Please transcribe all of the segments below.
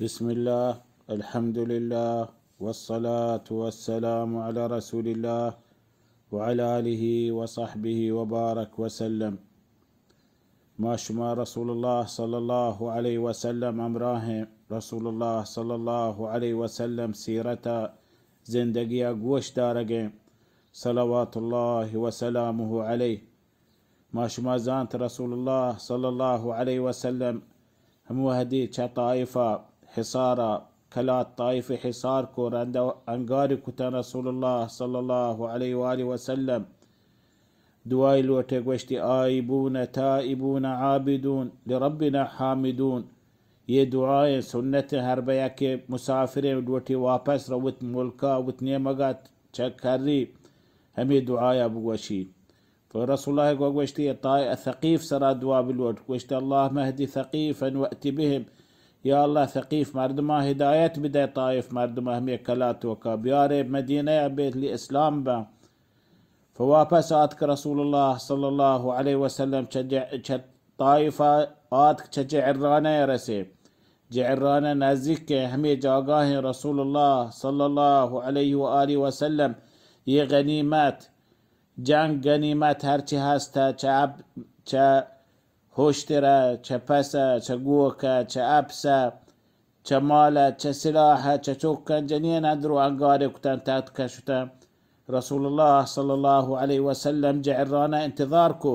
بسم الله، الحمد لله، والصلاة والسلام على رسول الله، وعلى آله وصحبه وبارك وسلم. ما شما رسول الله صلى الله عليه وسلم امراهين، رسول الله صلى الله عليه وسلم سيرتا زندگيا گوش دارگين، صلوات الله وسلامه عليه. ما شما زانت رسول الله صلى الله عليه وسلم هم وهدي چه طائفا حصارا، کلات طائف حصار کو، رندا انگاری کتن رسول الله صلى الله عليه وآله وسلم. دعائی لوٹے، گوشتی: آئبون تائبون عابدون لربنا حامدون. یہ دعائیں سنت ہر بیا کہ مسافریں لوٹی واپس روت ملکا، وت نیمگا چکری ہمیں دعایا بگوشی. تو رسول اللہ گو گوشتی، طا-، ثقیف سرا دعا بلوٹ، گوشتی: اللهم اهد ثقيفا وأت بهم. یا اللہ، ثقیف مردماں ہدایت بدے، طائف مردماں ہمیں کلا توکا بیارے، مدینہ بیت لی اسلام با. فواپس آتک رسول اللہ صلی اللہ علیہ وسلم چہ ج-، چہ طائف آتک چہ جعرانہ رسے. جعرانہ نزدیک کہ ہمیں جاگاہیں رسول اللہ صلی اللہ علیہ و آلہ وسلم یہ غنیمت، جنگ غنیمت ہرچی ہست، چہ اب-، چہ ہوشترہ، چہ پسہ، چہ گوکہ، چہ اپسہ، چہ مالہ، چہ سلاحہ، چہ چوکن جنین اندرو انگارے کتن، تحت کشتن. رسول اللہ صلی اللہ علیہ وسلم جعرانہ انتظار کو.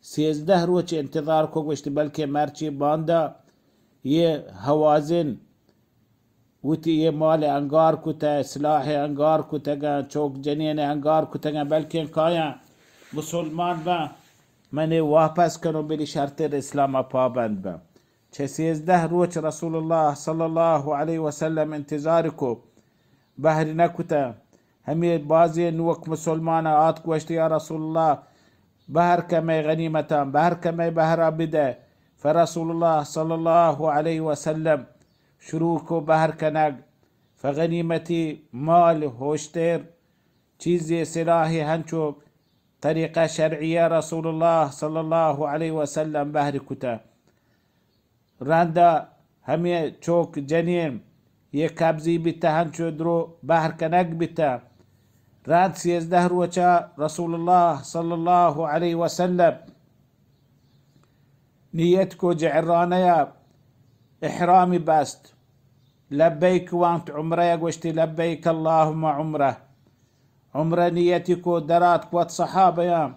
سیزدہ روچ انتظار کو، گوشت بلکہ مرچی باندا یہ حوازن وتی یہ مال انگار کتہ، سلاح انگار کتگاں، چوک جنین انگار کتگاں، بلکہ کایاں مسلمان باں، من واپس کنو بلی شرط اسلام پابند باں. چہ سیزدہ روچ رسول اللہ صلی اللہ علیہ وسلم انتظار کو، بہر نہ کتہ. ہمے بازیں نوک مسلمان آت گوشت، یا رسول اللہ، بہر کمے غنیمتاں، بہر کمے بہرا بدے. فرسول اللہ صلی اللہ علیہ وسلم شروع کو بہر کنگ، فغنیمتی مال ہوشتر چیزے سلاحے ہنچو طریقہ شرعیہ رسول اللہ صلی اللہ علیہ وسلم بہر کتہ. رندا ہمے چوک جنین یہ قبضی بیتہ، ہنچو درو بہر کنگ بیتہ. رند سیزدہ روچا رسول اللہ صلی اللہ علیہ وسلم نیت کو جعرانہ یا احرامی بست، لبیک وانت عمرہ یا گوشتی لبیک اللہم عمرہ. عمرہ نیتی کو درات کو وت صحابیاں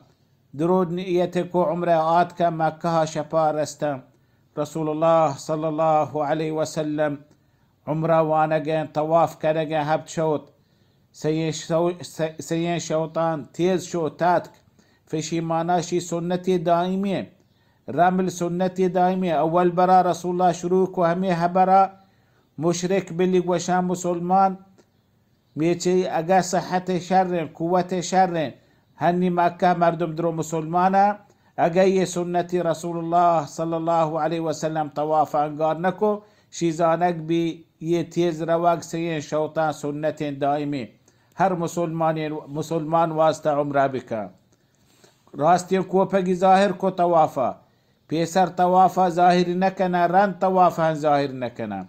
درود نیتی کو عمرہ آتکہ مکہ شپا رستہ. رسول اللہ صلی اللہ علیہ وسلم عمرہ وانگیں، طواف کنگیں ہپت شوت. سییں شو-، س-، سییں شوتان تیز شو تاتک. فشی مانا شی سنتی دائمی. رمل سنتی دائمی. اول برا رسول اللہ شروع کو ہمیں حبرا مشرک بلی گوشان مسلمان میچی اگہ صحت شریں، قوت شریں، ہنی مکہ مردم درو مسلمانا، اگہ یہ سنتی رسول اللہ صلی اللہ علیہ وسلم طواف انگار نکو، شی زانگ بی یہ تیز روگ سیئیں شوتاں سنتیں دائمی، ہر مسلمانیں، مسلمان واسطہ عمرہ بکن. راستیں کوپگی ظاہر کو طوافا، پیسر طوافا ظاہر نکنہ، رند طوافا ظاہر نکنہ.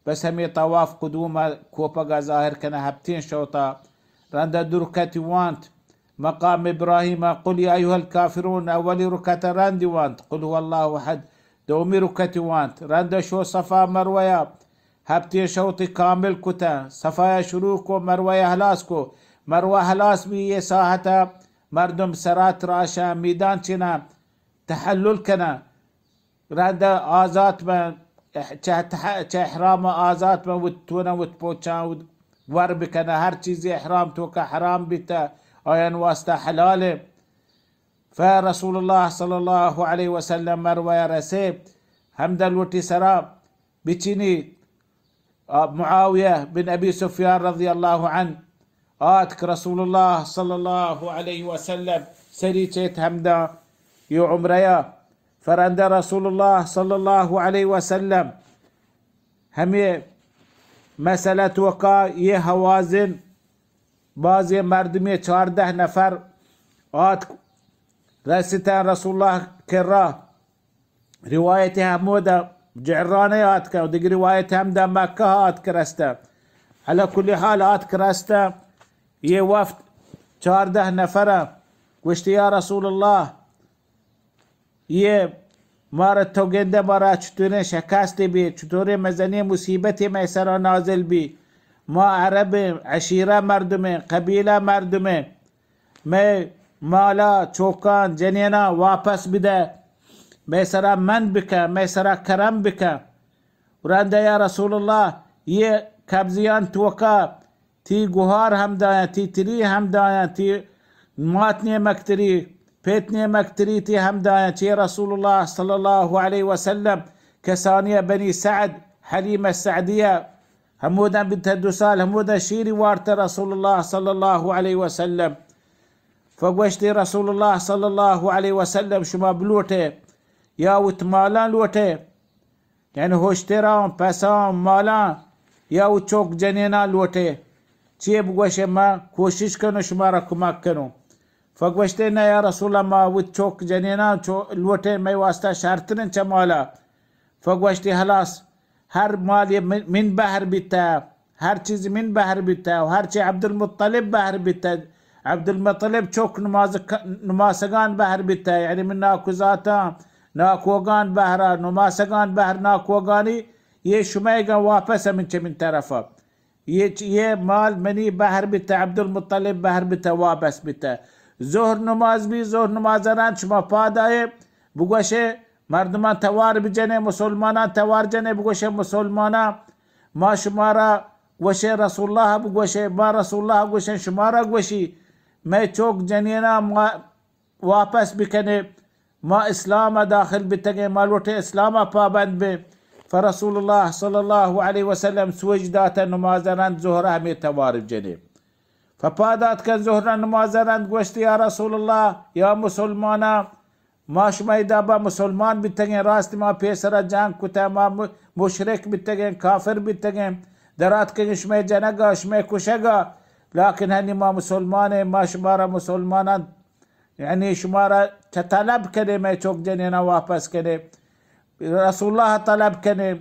بس ہمے طواف قدوم ء کوپگ ء ظاہر کنہ ہپتیں شوتا. رند ء دو رکعتی وانت مقام ابراہیم ء قل یا ایھا الکافرون، اولی رکعت ء رندی وانت قل ھو اللہ احد، دومی رکعتی وانت. رند ء شو صفا مروہ ء ہپتیں شوتی کامل کتہ. صفا ء شروع کو، مروہ ء ہلاس کو. مروہ ہلاس بی، یہ ساعت ء مردم سرات راشاں، میدان چناں، تحلل کناں. رند آزات بن، اح-، چہ تح-، چہ احرام آزات بن، وت تونہ وت پوچاں وت ور بکنہ، ہر چیزی احرام توکا حرام بیتہ، آیان واسطہ حلال. فرسول اللہ صلی اللہ علیہ وسلم مروہ رسے، ہمدا لوٹی سرا بچینی. آ، معاویہ بن ابی سفیان رضی اللہ عنہ آتک رسول اللہ صلی اللہ علیہ وسلم سری چیت ہمدا یو عمرہ ء. فرند رسول اللہ صلی اللہ علیہ وسلم ہمے مسئلہ توکا یہ حوازن بازیں مردمے چاردہ نفر آتک رستن رسول اللہ کرا. روایت ہمودا جعرانہ آتکہ، و دگہ روایت ہم دا مکہ آتکہ رستہ. علی کل حال آتکہ رستہ، یہ وفد چاردہ نفرہ. گوشتی، یا رسول اللہ، یہ مارا تو گندہ مارا چطوریں شکست بی، چطوریں مزنیں مصیبت مئے سرا نازل بی. ما عرب ایں، عشیرہ مردم ایں، قبیلہ مردم ایں، مئے مالا، چوکاں، جنیناں واپس بدہ، مئے سرا من بکہ، مئے سرا کرم بکہ. رندہ یا رسول اللہ، یہ قبضیان توکا تی گوہار ہم دایاں، تی تری ہم دایاں، تی مات نیمک تری، پیت نیمک تری تی ہم دایاں. چی رسول اللہ صلی اللہ علیہ وسلم کسانیہ بنی سعد، حلیمہ سعدیہ، ہموداں بیتہ دو سال، ہموداں شیری وارتہ رسول اللہ صلی اللہ علیہ وسلم. فگوشتی رسول اللہ صلی اللہ علیہ وسلم، شما بلوٹے یا وت مالاں لوٹے، یعنی ہوشتراں، پساں، مالاں، یا و چوک جنیناں لوٹے، چیے بگوشے، ما کوشش کنوں شمارا کمک کنوں. فگوشتے، نہ یا رسول اللہ، ما و چوک جنیناں چو-، لوٹے، مئے واسطہ شرتریں چہ مالا. فگوشتے، ہلاس، ہر مال یہ من، من بہر بیتہ، ہر چیز من بہر بیتہ، و ہر چی عبدالمطلب بہر بیتہ، عبدالمطلب چوک نماز ک-، نماسگان بہر بیتہ، یعنی من ناکوزاتاں، ناکوگان بہرا، نماسگان بہر ناکوگانی، یہ شمئیگاں واپس من چہ من طرفا. یہ چ-، یہ مال منی بہر بیتہ، عبدالمطلب بہر بیتہ، واپس بیتہ. ظہر نماز بی، ظہر نماز رند شما پاد آئے، بگوشے، مردمان توار بجنے، مسلمانان توار جنے، بگوشے، مسلمانان، ما شمارا گوشے، رسول اللہ بگوشے، ما رسول اللہ گوشیں، شمارا گوشی، مئے چوک جنیناں ما واپس بکنے، ما اسلام داخل بتگیں، ما لوٹیں اسلام پابند بیں. فرسول اللہ صلی اللہ علیہ وسلم سوج داتہ، نماز رند ظہر ہمیں توار جنے. فپاد آتکن ظہر نماز رند، گوشت، یا رسول اللہ، یا مسلماناں، ما شمئے دابا مسلمان بیتگیں، راست ما پیسرا جنگ کتہ، ما م-، مشرک بیتگیں، کافر بیتگیں، دراتکگیں شمئے جنگا، شمئے کشگا، لکن ہنی ما مسلمانیں، ما شمارا مسلماناں، یعنی شمارا چہ طلب کنے، مئے چوک جنیناں واپس کنے، رسول اللہ طلب کنے.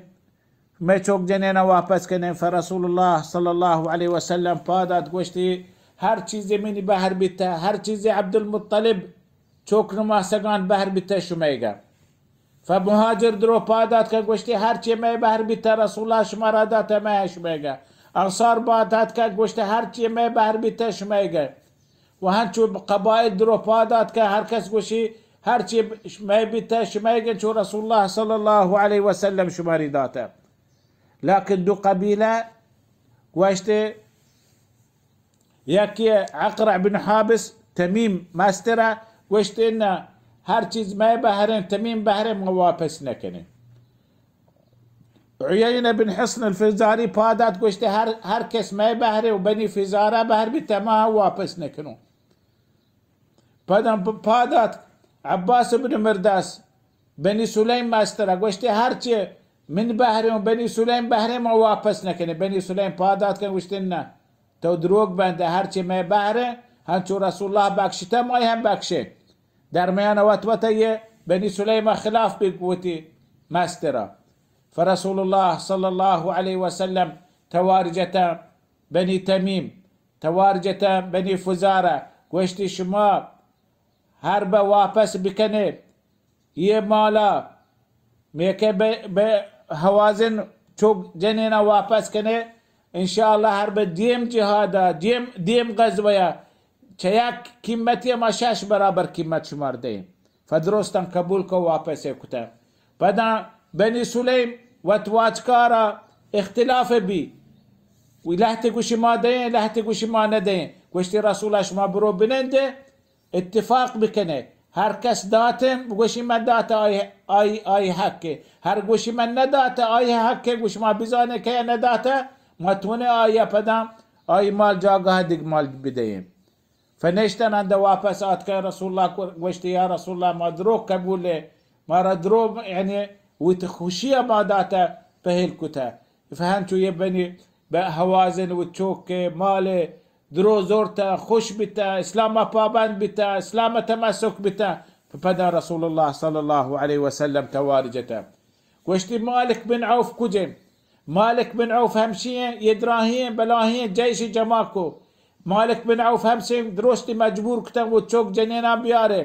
مئے چوک جنیناں واپس کنیں. فرسول اللہ صلی اللہ علیہ وسلم پاد آت، گوشتی، ہر چیزے منی بہر بیتہ، ہر چیزے عبدالمطلب چوک نماسگان بہر بیتہ شمئیگا. فمہاجر درو پاد آتکہ، گوشتی، ہر چی مئے بہر بیتہ، رسول اللہ شمارا داتہ، مئے شمئیگا. انصار پاد آتکہ، گوشتی، ہر چی مئے بہر بیتہ، شمئیگا. و ہنچو قبائل درو پاد آتکہ، ہر کس گوشی، ہر چی مئے بیتہ، شمئیگا، چو رسول اللہ صلی اللہ علیہ وسلم شماری داتہ. لکن دو قبیلہ گوشتے، یکی اقرع بن حابس، تمیم مسترہ، گوشتے، نہ، ہر چیز مئے بہریں، تمیم بہریں، ما واپس نکنیں. عیینہ بن حصن الفزاری پاد آت، گوشتے، ہر، ہر کس مئے بہریں و بنی فزارہ بہر بیتہ، ما واپس نکنوں. پدا پ-، پاد آت عباس ابن مرداس، بنی سلیم مسترہ، گوشتے، ہر چی من بہریں و بنی سلیم بہریں، ما واپس نکنیں. بنی سلیم پاد آتکن، گوشتے، نہ، تو دروگ بندے، ہر چی مئے بہریں، ہنچو رسول اللہ بخشتہ، ما ہم بخشیں. درمیان وت وت یہ بنی سلیم خلاف بگوتی مسترہ. فرسول اللہ صلی اللہ علیہ وسلم توار جتہ بنی تمیم، توار جتہ بنی فزارہ، گوشتی، شما ہر بہ واپس بکنے، یہ مالا میکہ بہ، بہ ہوازن چوک جنینا واپس کنے، انشاءاللہ ہر بہ دیم جہادا، دیم، دیم غزویا، چہ یک قیمتی ما شش برابر قیمت شمار دیں. فدرستان قبول کو، واپس کتہ. پدا بنی سلیم وت واجکارا اختلاف بی. وی لہتے گوشی ما دیں، لہتے گوشی ما ندیں. گوشتی، رسول، شما برو بنندے، اتفاق بکنے. ہر کس داتن، گوشی من دات، آئی، آئی، آئی حق. ہر گوشی من ندات، آئی حق. گوشی ما بزانے کہ ندات، ما تونے آئی پدا، آئی مال جاگہ دگ مال بدیں. فنشتن اند واپس آتکن، رسول اللہ کو-، گوشتی، یا رسول اللہ، ما دروگ قبول ہے، مارا دروگ، یعنی وت خوشی ما داتہ پہل کتہ. فہنچو یہ بنی بہ ہوازن و چوک مال درو زورتہ، خوش بیتہ، اسلام پابند بیتہ، اسلام تمسک بیتہ. پدا رسول اللہ صلی اللہ علیہ وسلم توار جتہ. گوشتی، مالک بن عوف کجیں؟ مالک بن عوف ہمشی ایں، یہ دراہیں بلاہیں جیش جمع کو۔ مالک بن عوف ہمشی درستی مجبور کتن و چوک جنیناں بیارے۔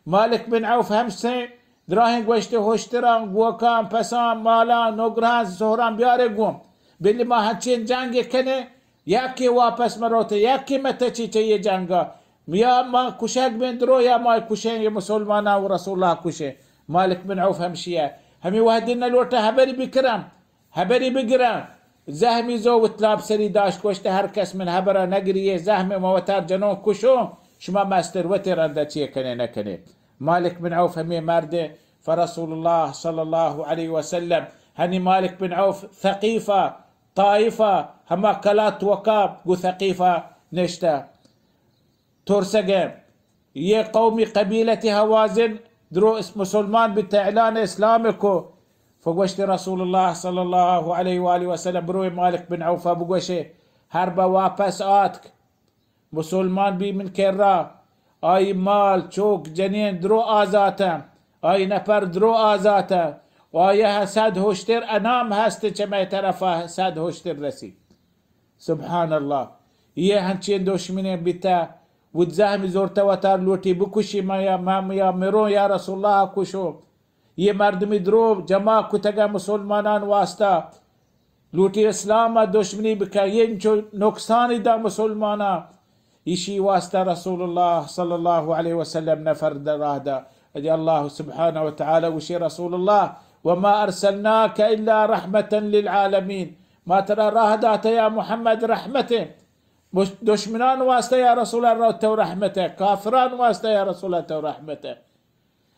مالک بن عوف ہمشی دراہیں گوشت، ہشتراں، گوکاں، پساں، مالاں، نگراں، سہراں بیارے گوں۔ بلی ما ہنچیں جنگ کنیں، یکے واپس مروت، یکے متچی چہ یہ جنگا۔ یا ما کشگ بیں درو، یا ما کشیں یہ مسلماناں و رسول اللہ کشیں۔ مالک بن عوف ہمشی ہے۔ ہمیں وحدی نہ لوٹا حبری بکرم۔ حبری بگراں۔ زہمی زو وتلاب سری داشت، گوشت، ہر کس من حبرا نگریے، زہم ما وتار جنوں کشوں، شما مستر وتی رندا چیے کنے نہ کنے۔ مالک بن عوف ہمیں مردے، فرسول اللہ صلی اللہ علیہ وسلم، ہنی مالک بن عوف ثقیفہ، طائفہ، ہما کلات وکا گو ثقیفہ نشتہ۔ ترسگیں۔ یہ قومی قبیلتی حوازن درو اس-، مسلمان بیت، اعلان اسلام کو۔ فگوشت رسول اللہ صلی اللہ علیہ وآلہ وسلم، بروئے مالک بن عوفا بگوشے، ہر با واپس آتک، مسلمان بی من کرا، آئی مال، چوک، جنین درو آزاتہ، آئی نفر درو آزاتہ، و آئی صد ہشتر انام ہست چہ مئے طرفا صد ہشتر رسی۔ سبحان اللہ۔ یہ ہنچیں دشمنے بیتا، وت زہمی زورتا وتار لوٹی بکشی، ما یا، ما یا مروں یا رسول اللہ کشو۔ یہ مردمی درو جمع کتگا مسلمانان واسطہ، لوٹی اسلام دشمنی بکا، یہ انچو نقصانی دا مسلمانان۔ ایشی واسطہ رسول اللہ صلی اللہ علیہ وسلم نفر در راہ دا۔ اجا اللہ سبحانہ و تعالی گوشی، رسول اللہ، وما ارسلناک الا رحمة للعالمین، ما ترا راہ داتا یا محمد رحمت، مش-، دشمنان واسطہ یا رسول اللہ تو رحمت ہے، کافران واسطہ یا رسول اللہ تو رحمت ہے،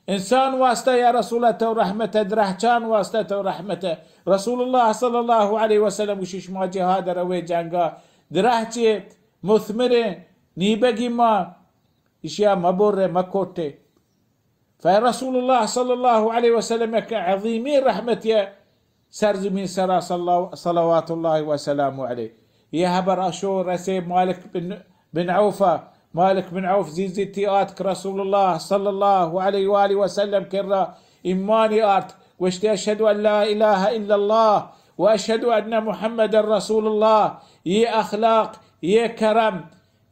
انسان واسطہ یا رسول اللہ تو رحمت ہے، درہچان واسطہ تو رحمت ہے۔ رسول اللہ صلی اللہ علیہ وسلم گوشی، شما جہاد روے جنگا، درہچے مثمریں نیبگی ما اشیا مبرے مکوٹے۔ فرسول اللہ صلی اللہ علیہ وسلم یک عظیمی رحمتی سرزمین سرا صلی-، صلوات اللہ وسلام علیہ۔ یہ حبر اشو رسے مالک بن، بن عوفا۔ مالک بن عوف زیزیتی آتک رسول اللہ صلی اللہ علیہ وآلہ وسلم کرا ایمانی آرت۔ گوشتی، اشہد ان لا الہ الا اللہ و اشہد ان محمد رسول اللہ۔ یہ اخلاق، یہ کرم،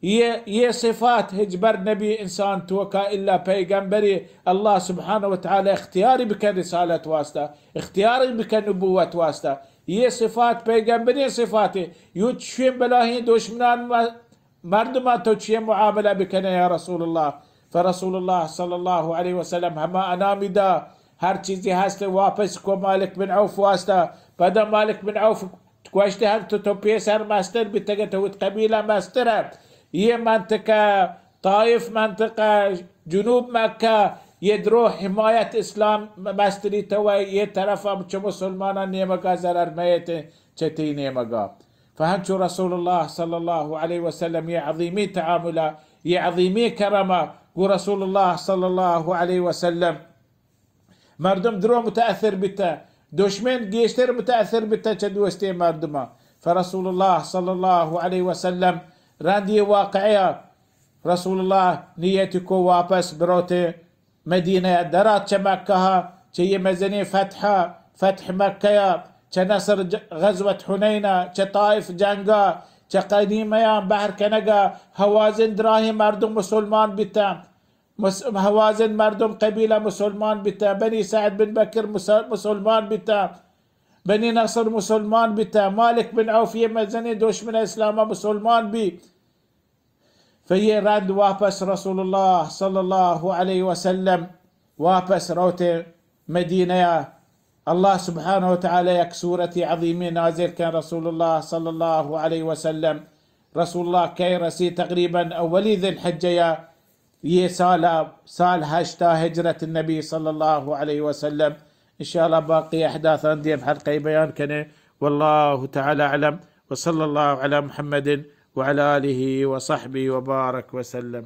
یہ، یہ صفات ہچبر نبی انسان توکا الا پیغمبری اللہ سبحانہ و تعالی اختیاری بکن رسالت واسطہ، اختیاری بکن نبوت واسطہ۔ یہ صفات پیغمبری صفات ہے۔ یو چشویں بلاہیں دشمنان م-، مردما تو چیئے معاملہ بکنے یا رسول اللہ؟ فرسول اللہ صلی اللہ علیہ وسلم ہما انامی دا، ہر چیزی ہست واپس کو مالک بن عوف واسطہ۔ پدا مالک بن عوف گوشت، ہر تو، تو پیسر مستر بیتگ، تو وت قبیلہ مستر ہے۔ یہ منطقہ، طائف منطقہ، جنوب مکہ، یہ درو حمایت اسلام مستری تو ہے، یہ طرف ہم چو مسلمانان نیمگا ضرر میت چتی نیمگا۔ فہنچو رسول اللہ صلی اللہ علیہ وسلم یہ عظیمی تعاملہ، یہ عظیمی کرمہ، گو رسول اللہ صلی اللہ علیہ وسلم مردم درو متاثر بیتہ، دشمن گیشتر متاثر بیتہ چہ دوستیں مردماں۔ فرسول اللہ صلی اللہ علیہ وسلم رند یہ واقعہ رسول اللہ نیت کو واپس بروتے مدینہ درات چہ مکہ، چہ یہ مزنیں فتح، فتح مکہ، چہ نصر ج-، غزوت حنین، چہ طائف جنگا، چہ غنیمہ بہر کنگا، حوازن دراہیں مردم مسلمان بیتہ۔ مس-، حوازن مردم قبیلہ مسلمان بیتہ، بنی سعد بن بکر مس-، مسلمان بیتہ، بنی نصر مسلمان بیتہ، مالک بن عوف یہ مزنیں دشمن اسلام مسلمان بی۔ فیہ رند واپس رسول اللہ صلی اللہ علیہ وسلم واپس روتے مدینہ۔ اللہ سبحانہ و تعالی یک سورت عظیمی نازل کن رسول اللہ صلی اللہ علیہ وسلم۔ رسول اللہ کئے رسی؟ تقریباً اولی ذی الحجہ یا یہ سال، سال ہشتا ہجرت نبی صلی اللہ علیہ وسلم۔ انشاءاللہ باقی احداثان دیم حلقہ بیان کنے۔ واللہ تعالی اعلم۔ وصلی اللہ علی محمد وعلی آلہ وصحبہ وبارک وسلم۔